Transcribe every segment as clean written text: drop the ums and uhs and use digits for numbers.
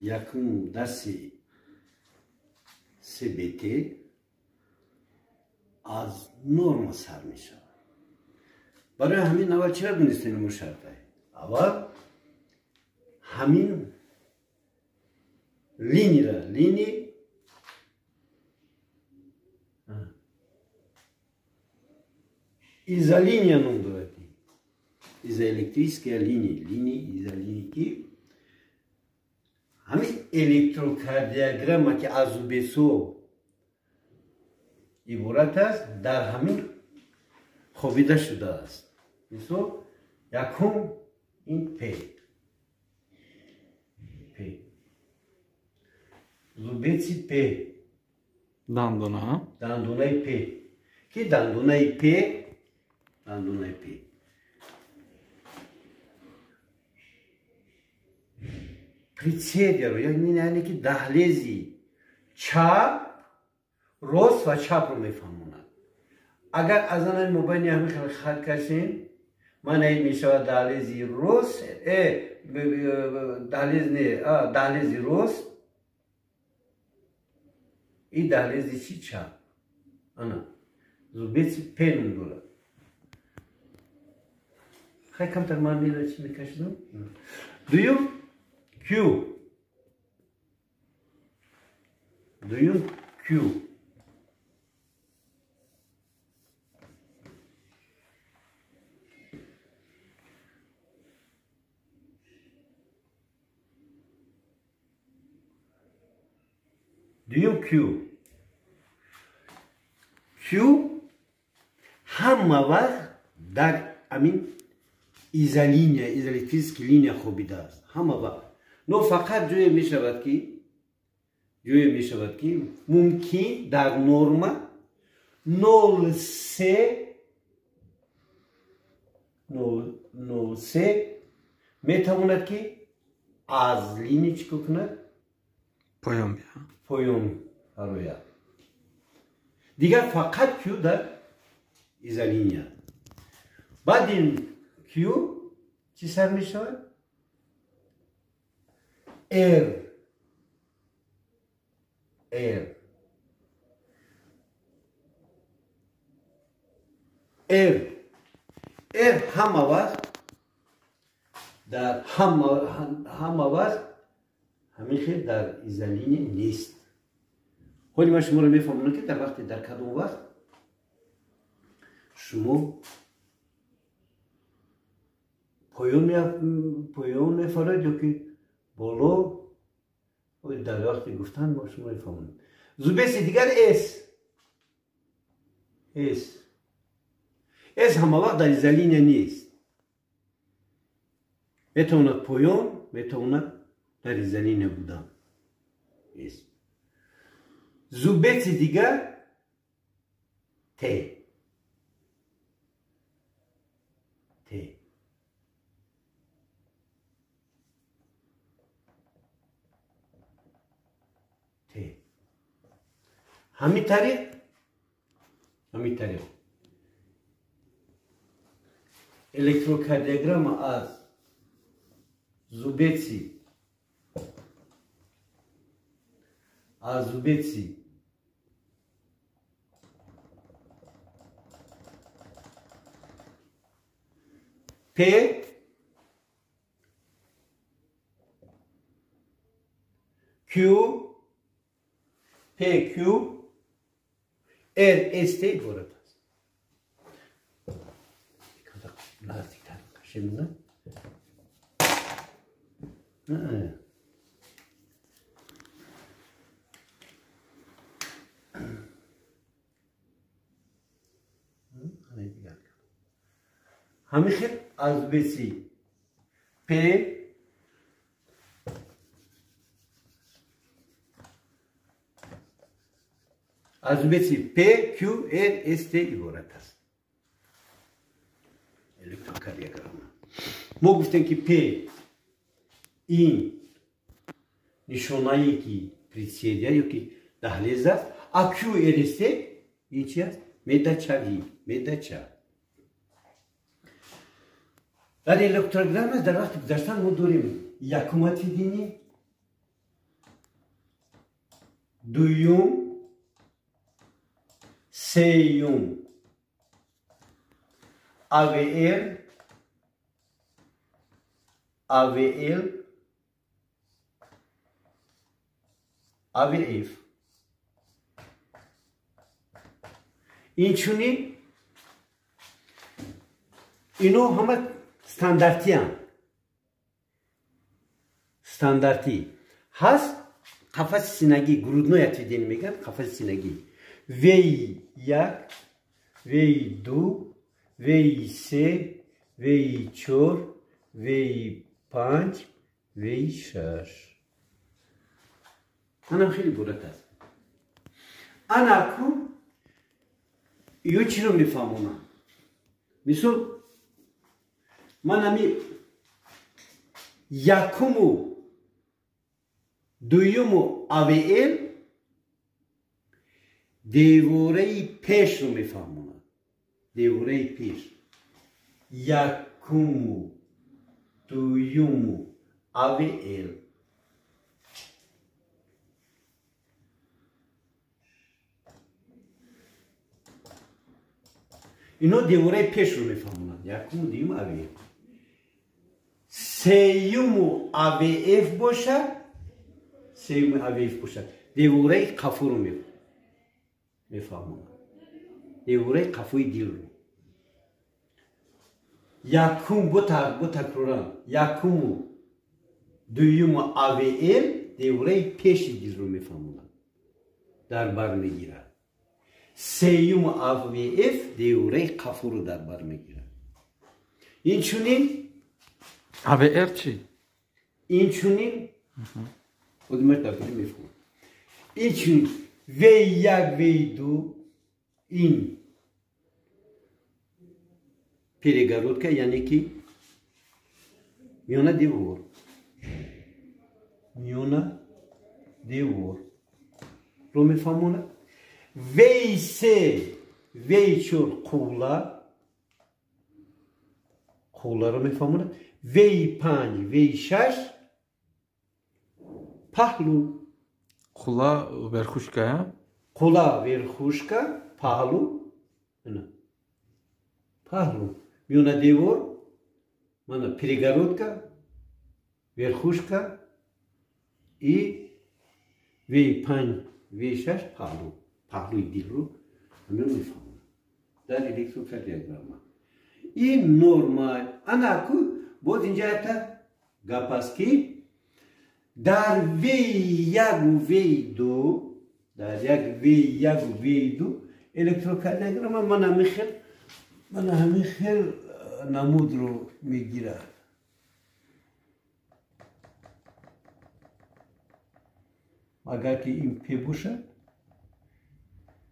Якум дарси СБТ аз норма сар мешавад. Барои ҳамин аввал чиро донистем мо шартай? Аввал ҳамин линияра, линии изолиния ном дорад. Изоэлектрическая линия, линии изолинии ки ҳамин электрокардиограмма ки аз зубесо иборат аст, дар ҳамин хобида шудааст. Мисол, якум ин П. П. Зубеци П. Дандона. Дандонаи П. Ки дандонаи П, дандонаи П. Предсердияро, яъне ки даҳлези чап, рост ва чапро мефаҳмонад. Агар аз анаи мобайни ҳамин хел хат кашем, мана ин мешавад даҳлези рост, даҳлез не, даҳлези рост, и даҳлези чи чап. Ана зубеци П ном дорад. Хай камтар ман мера чи мекашидам. Дуюм Q. Дуюм Q. Дуюм Q. Q ҳама вақт дар амин изолиния, изоэлектрический линия хобидааст. Ҳама вақт. Но фақат ҷое мешавад ки мумкин дар норма 0,3 метавонад ки аз линия чӣ кор кунад? Поён биёяд. Поён фарояд. Дигар фақат Q дар изолиния. Баъд ин Q чӣ сар мешавад? R. R. R. R ҳама вақт дар ҳама вақт ҳамин хел дар изолиния нест. Ҳоли ман шуморо мефаҳмонам ки дар вақте дар кадом вақт шумо поён мефароед ё ки боло, дар вақти гуфтан мо шумо мефаҳмонем. Зубеси дигар S. S. S ҳама вақт дар изолиния нест. Метавонад поён, метавонад дар изолиния будан. S. Зубеци дигар Т. Т. Т. Ҳамин тариқ электрокардиограмма аз зубеци P Q P Q R S T иборат аст. Наздиктар кашем, на? Ҳамин хел аз зубеци П аз зубеци P Q R S T иборат аст. Электрокардиограмма. Мо гуфтем ки П ин нишонае ки предсердия ё ки даҳлез аст, а Q R S T ин чи аст? Медачавӣ, медача. Дар электрограмма дар вақти гузаштан мо дорем якум отведение, дуюм, сеюм АВР, АВЛ, АВФ. Инчунин ино ҳама стандартиянд. Стандартӣ ҳаст қафаси синагӣ, грудное отведение мегӯянд, қафаси синагӣ. В1, В2, В3, В4, В5, В6. Анам хеле иборат аст. Ана аку ё чиро мефаҳмонам? Мисол, ман ами якуму дуюму АВЛ девораи пешро мефаҳмонад. Девораи пеш. Якуму дуюму АВЛ. Ино девораи пешро мефаҳмонанд. Якуму дуюму АВЛ. Сеюму АВФ бошад, сеюму АВФ бошад, девораи қафуро мефаҳмонад. Девораи қафуи дилро. Якум бо такроран, якуму дуюму АВЛ девораи пеши дилро мефаҳмонад, дар бар мегирад. Сеюму АВФ девораи қафуро дар бар мегирад. Инчунин АВР чӣ? Инчунин одимаш дар куҷо мефаҳмад. Инчунин В1, В2 ин перегородка, яъне ки миёна девор, миёна девор ро мефаҳмонад. В3, В4 қула, қуларо мефаҳмонад. В5, В6 паҳлу. Қула верхушка, қула верхушка, паҳлу, паҳлу, миёна девор, мана перегородка, верхушка и В5, В6 паҳлу, паҳлуи дилро ҳаминро мефаҳмонад дар электрокардиограмма. Ин норма. Ана аку боз инҷа якта гап аст, ки дар В1 В2, дар як В1 В2 электрокардиограмма ман ҳамин хел намудро мегирад. Агар ки ин П бошад,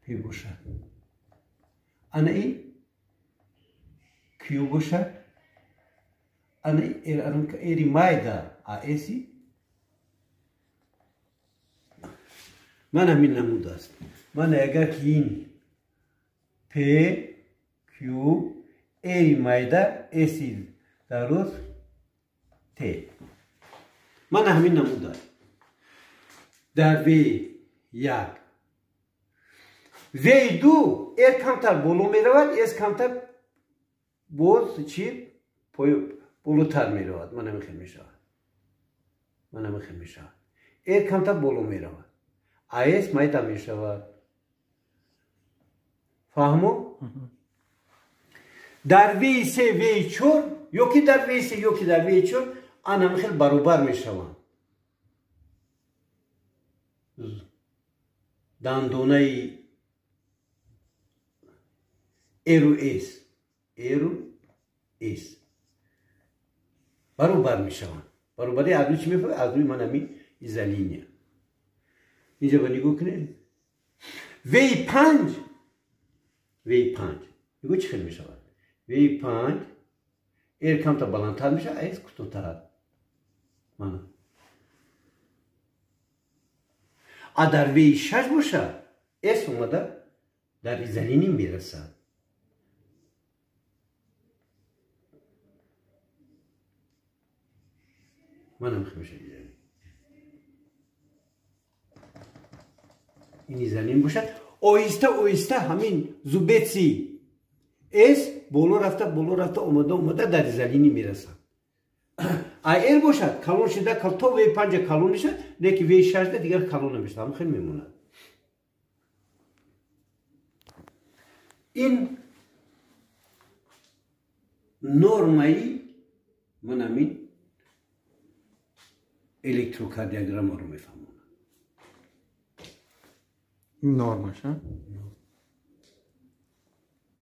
П бошад, ана ин Q бошад, ана Р майда АС. Ман ҳамин намуд аст. Ман агар ки ин П, Q, Р майда, С дароз, Т. Ман ҳамин намуд аст. Дар В1. В2 Р камтар боло меравад, С камтар боз чи болотар меравад. Ман ҳамин хел мешавад. Ман ҳамин хел мешавад. Р камтар боло меравад, АС майда мешавад. Фаҳмо? Дар В3, В4 ё ки дар В3 ё ки дар В4 ан ҳамин хел баробар мешаванд. Дандонаи Ру С, Ру С баробар мешаванд. Баробари аз рӯи чӣ мефаҳмед? Аз рӯи ман ҳамин изолиния. Инҷа ба нигоҳ кунед. В5, В5 нигоҳ чӣ хел мешавад? В5 Р камтар баландтар мешавад, С кӯтоҳтар. Мана. А дар В6 бошад, С омада дар изолиния мерасад. Манам хел мешавад изолиния. Ин изолиния бошад, оҳиста оҳиста ҳамин зубец и S боло рафта, боло рафта, омада омада дар изолиния мерасад. А R бошад, калон шуда то V панҷа калон мешавад, леки V шашда дигар калон намешавад, ҳам хел мемонад. Ин нормаи ман ҳамин электрокардиограммаро мефаҳмонад. Нормаш.